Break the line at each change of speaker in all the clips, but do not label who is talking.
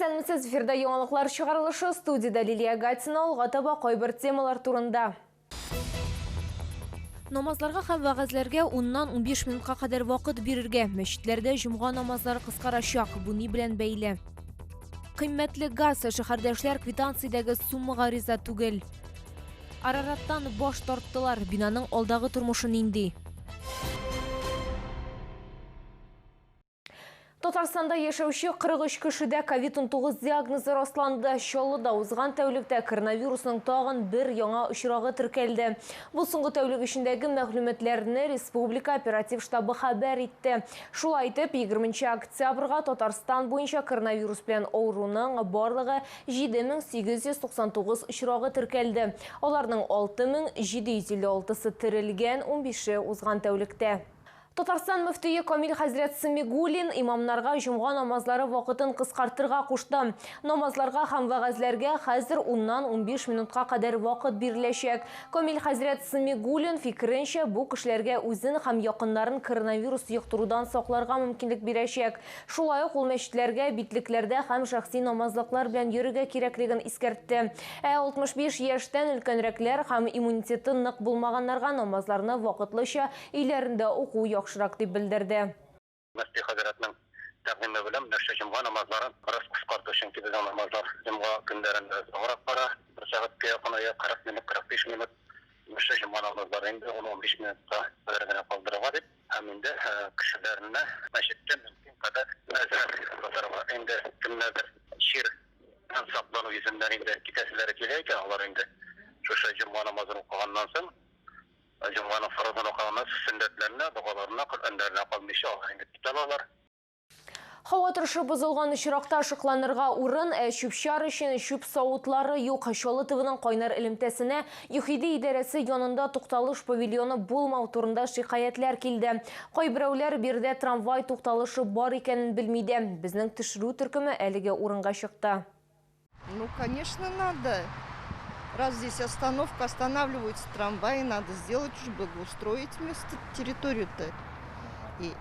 Исәнмесез, эфирда яңалыклар чыгарылышы, студиядә Лилия Гатина, алга таба кайбер темалар турында. Намазларга һәм вәгазьләргә уннан 15 минутка кадәр вакыт бирергә. Мәчетләрдә җомга намазлары кыскарачак. Бу ни белән бәйле? Кыйммәтле газ, шәһәрдәшләр квитанциядәге суммага риза түгел. Арараттан баш тарттылар. Бинаның алдагы тормышы нинди? Татарстанда яшәүче 43 кешедә ковид-19 диагнозы расланды. Чаллыда узган тәүлектә коронавирусның тагын бер яңа очрагы теркәлде. Бу соңгы тәүлек эчендәге мәгълүматларны республика оператив штабы хәбәр итте. Шулай итеп, 20 октябрьгә Татарстан буенча коронавирус белән авыруның барлыгы 7899 очрагы теркәлде. Аларның 6756-сы терелгән, 15-е узган тәүлектә. Татарстан мөфтие Камил хәзрәт Сәмигуллин имамнарга җомга намазлары вакытын кыскартырга кушты. Намазларга һәм вәгазьләргә хәзер уннан 15 минутка кадәр вакыт биреләчәк. Камил хәзрәт Сәмигуллин фикеренчә, бу кешеләргә үзен һәм якыннарын коронавирус йоктырудан сакларга мөмкинлек бирәчәк. Шулай ук ул мәчетләргә битлекләрдә һәм шәхси намазлыклар белән йөрергә кирәклеген искәртте. Ә 65 яшьтән өлкәнрәкләр һәм иммунитеты нык булмаганнарга намазларны вакытлыча өйләрендә уку яхшырак дип белдерде.
Мөфти хәзрәтнең тәкъдиме белән менә шул җомга намазларын бераз кыскарту, чөнки безнең намазлар җомга көннәрендә озаграк бара, бер сәгатькә якыная, 40 минут, 45 минут. Менә шул җомга намазлары инде ун-унбиш минутка кадәр генә калдырырга дип һәм инде кешеләрне мәчеттә мөмкин кадәр әзрәк тотарга. Инде кемнәрдер чирдән саклану йөзеннән инде китәселәре килә икән, алар инде шушы җомга намазын укыганнан соң Җомганың фарызын укыганнан соң сөннәтләренә, догаларына, Коръәннәренә калмыйча алар инде китә алалар.
Һава торышы бозылган очракта ышыкланырга урын, ә чүп-чар өчен чүп савытлары юк. Чаллы ТВның кайнар элемтәсенә ЮХИДИ идарәсе янында тукталыш павильоны булмау турында шикаятьләр килде. Кайберәүләр биредә трамвай тукталышы бар икәнен белми дә. Безнең төшерү төркеме әлеге урынга чыкты.
Ну, конечно, надо. Раз здесь остановка, останавливаются трамваи, надо сделать уж, благоустроить место, территорию-то. И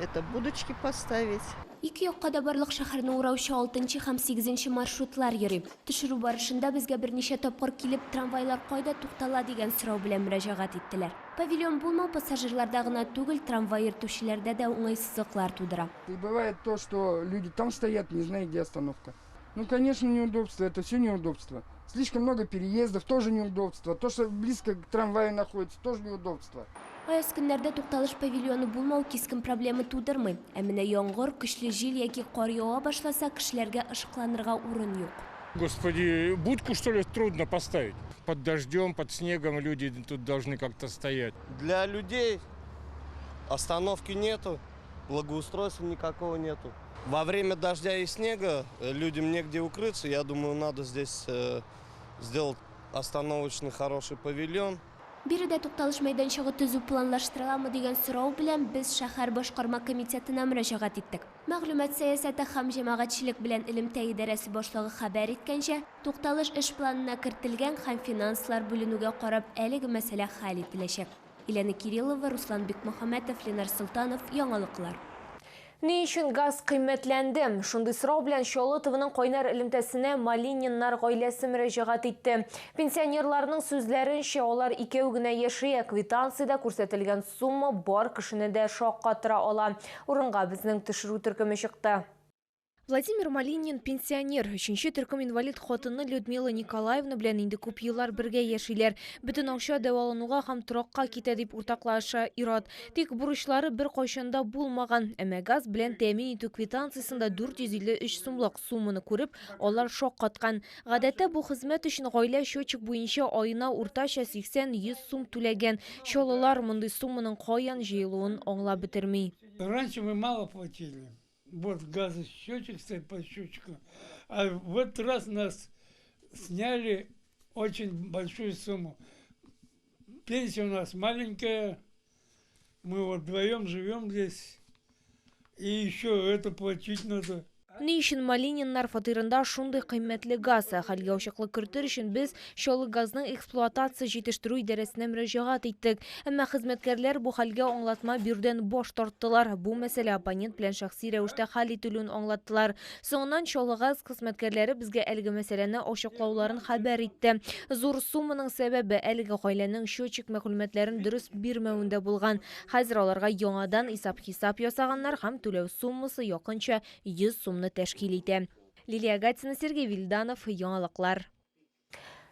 это будочки поставить.
Ике якка да барлык шәһәрне ураучы алтынчы һәм сигезенче маршрутлар йөри. Төшерү барышында безгә берничә тапкыр килеп, трамвайлар кайда туктала дигән сорау белән мөрәҗәгать иттеләр. Павильон булмау пассажирларда гына түгел, трамвай йөртүчеләрдә дә уңайсызлыклар тудыра.
И бывает то, что люди там стоят, не зная, где остановка. Ну, конечно, неудобство, это все неудобство. Слишком много переездов, тоже неудобство. То, что близко к трамваю находится, тоже неудобство.
Аяз көннәрдә тукталыш павильоны булмау кискен проблема тудырмый. Ә менә яңгыр, көчле җил яки кар ява башласа, кешеләргә ышыкланырга урын юк.
Господи, будку что ли трудно поставить? Под дождем, под снегом люди тут должны как-то стоять.
Для людей остановки нету, благоустройства никакого нету. Во время дождя и снега людям негде укрыться. Я думаю, надо здесь сделать остановочный хороший павильон.
Биредә тукталыш мәйданчыгы төзү планлаштырыламы дигән сорау белән без шәһәр башкарма комитетына мөрәҗәгать иттек. Мәгълүмат сәясәте һәм җәмәгатьчелек белән элемтә идарәсе башлыгы хәбәр иткәнчә, тукталыш эш планына кертелгән һәм финанслар бүленүгә карап әлеге мәсьәлә хәл ителәчәк. Елена Кириллова, Руслан Бикмөхәммәтов, Ленар Солтанов, Яңалыклар.
Ни өчен газ кыйммәтләнде? Шундый сорау белән Чаллы ТВның кайнар элемтәсенә Малининнар гаиләсе мөрәҗәгать итте. Пенсионерларның сүзләренчә, алар икәү генә яши, ә квитанциядә күрсәтелгән сумма бар кешене дә шаккатыра ала. Урынга безнең төшерү төркеме чыкты. Владимир Малинин пенсионер, өченче төркем инвалид хатыны Людмила Николаевна белән инде күп еллар бергә яшиләр. Бөтен акча дәвалануга һәм торакка китә дип уртаклаша ир-ат. Тик бурычлары беркайчан да булмаган. Әмма газ белән тәэмин итү квитанциясендә 453 сумлык сумманы күреп, алар шаккаткан. Гадәттә бу хезмәт өчен гаилә счетчик буенча аена уртача 80-100 сум түләгән. Чаллылар мондый сумманың каян җыелуын аңлап бетерми.
Раньше мы мало платили. Вот газосчетчик стоит по счетчику. А в этот раз нас сняли очень большую сумму. Пенсия у нас маленькая. Мы вот вдвоем живем здесь. И еще это платить надо.
Ни өчен Малининнар фатирында шундый кыйммәтле газ? Хәлгә ачыклык кертер өчен без Чаллыгазның эксплуатация җитештерү идарәсенә мөрәҗәгать иттек. Әмма хезмәткәрләр бу хәлгә аңлатма бирүдән баш тарттылар. Бу мәсьәлә абонент белән шәхси рәвештә хәл ителүен аңлаттылар. Соңыннан Чаллыгаз хезмәткәрләре безгә әлеге мәсьәләне ачыклауларын хәбәр итте. Зур сумманың сәбәбе әлеге гаиләнең счетчик мәгълүматларын дөрес бирмәвендә булган. Хәзер аларга яңадан исәп-хисап ясаганнар һәм түләү суммасы якынча 100 сумны тәшкил итә. Лилия Гатина, Сергей Вильданов, Яңалыклар.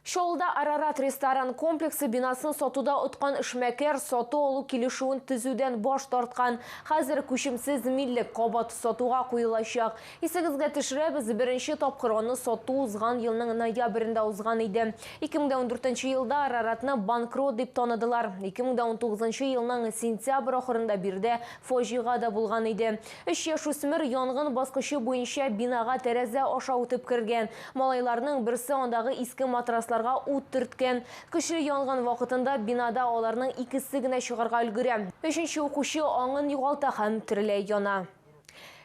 Чаллыда Арарат ресторан комплексы бинасын сатуда откан эшмәкәр сату-алу килешүен төзүдән баш тарткан. Хәзер күчемсез милек кабат сатуга куелачак. Исегезгә төшерәбез, беренче тапкыр аны сату узган елның ноябрендә узган иде. 2014 елда Араратны банкрот дип таныдылар. 2019 елның сентябрь ахырында биредә фаҗига да булган иде. Өч яшүсмер янгын баскычы буенча бинага тәрәзә аша үтеп кергән. Малайларның берсе андагы иске матрасларга ут төрткән. Көчле янгын вакытында бинада аларның икесе генә чыгарга өлгерә. Өченче укучы аңын югалта һәм тереләй яна.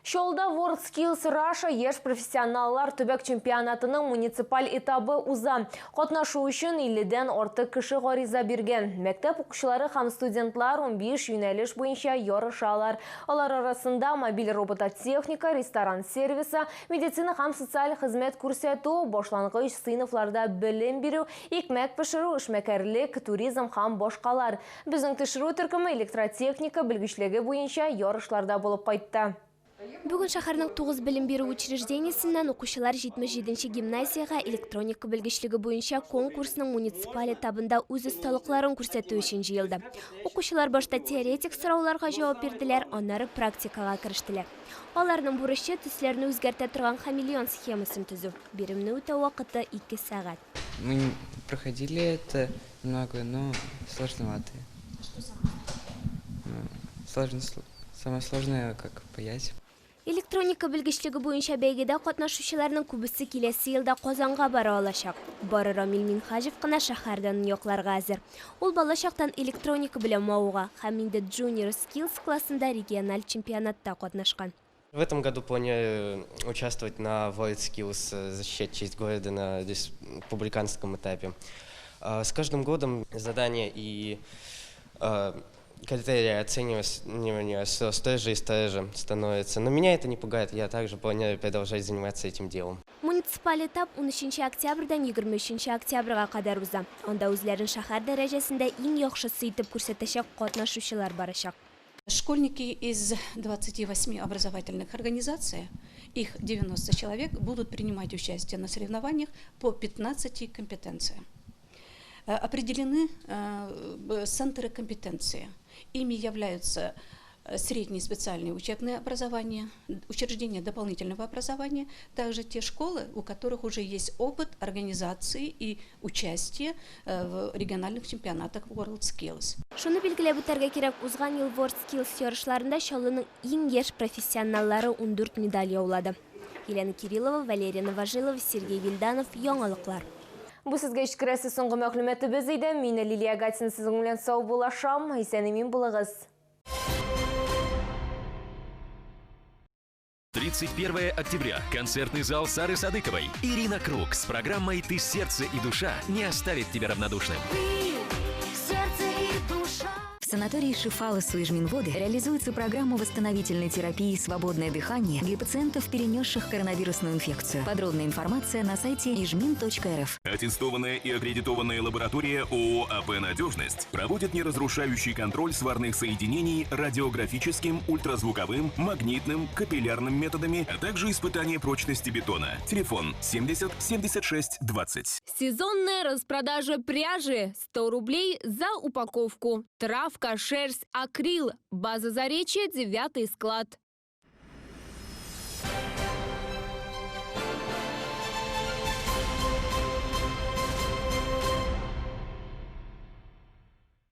Чаллыда WorldSkills Russia яшь профессионаллар төбәк чемпионатының муниципаль этабы уза. Катнашу өчен 50-дән артык кеше гариза биргән. Мәктәп укучылары һәм студентлар 15 юнәлеш буенча ярышалар. Алар арасында мобиль робототехника, ресторан сервисы, медицина һәм социаль хезмәт күрсәтү, башлангыч сыйныфларда белем бирү, икмәк пешерү, эшмәкәрлек, туризм һәм башкалар. Безнең төшерү төркеме электротехника белгечлеге буенча ярышларда булып кайтты.
Бүген шәһәрнең 9 белем бирү учреждениесеннән укучылар 77нче гимназиягә электроника белгечлеге буенча конкурсның муниципаль этабында үз осталыкларын күрсәтү өчен җыелды. Укучылар башта теоретик сорауларга җавап бирделәр, аннары практикага керештеләр. Аларның бурычы төсләрне үзгәртә торган хамелеон схемасын төзү. Биремне үтәү вакыты 2 сәгать.
Мы проходили это немного, но сложновато. Сложно, самое сложное, как паять.
Электроника белгечлеге буенча бәйгедә катнашучыларның күбесе киләсе елда Казанга бара алачак. Бары Рамил Минһаҗев кына шәһәр данын якларга әзер. Ул балачактан электроника белән мавыга һәм инде Junior Skills классында региональ чемпионатта катнашкан.
В этом году планирую участвовать на WorldSkills, защищать честь города на республиканском этапе. С каждым годом задания и критерии оценивания все строже и строже становятся. Но меня это не пугает, я также планирую продолжать заниматься этим делом.
Муниципаль этап 13 октябрьдән 23 октябрьгә кадәр уза. Анда үзләрен шәһәр дәрәҗәсендә иң яхшысы итеп күрсәтәчәк катнашучылар барачак.
Школьники из 28 образовательных организаций, их 90 человек, будут принимать участие на соревнованиях по 15 компетенциям. Определены центры компетенции. Ими являются среднее специальное учебное образование, учреждения дополнительного образования, также те школы, у которых уже есть опыт организации и участия в региональных чемпионатах WorldSkills.
Шуны билгеләп үтәргә кирәк, узган ел WorldSkills ярышларында Чаллының иң яшь профессионаллары 14 медаль яулады. Елена Кириллова, Валерия Новожилова, Сергей Вильданов, Яңалыклар.
Бу сезгә җиткерәсе соңгы мәгълүматыбыз иде. Мин Лилия Гатина сезнең белән саубуллашам. Исән-имин булыгыз.
31 октября. Концертный зал Сары Садыковой. Ирина Круг с программой «Ты сердце и душа» не оставит тебя равнодушным.
Сердце и душа.
В санатории Шифалосу Ижминводы реализуется программа восстановительной терапии «Свободное дыхание» для пациентов, перенесших коронавирусную инфекцию. Подробная информация на сайте ижмин.рф.
Аттестованная и аккредитованная лаборатория ООО АП «Надежность» проводит неразрушающий контроль сварных соединений радиографическим, ультразвуковым, магнитным, капиллярным методами, а также испытание прочности бетона. Телефон 70 76 20.
Сезонная распродажа пряжи. 100 рублей за упаковку. Травка, шерсть, акрил. База Заречья, 9 склад.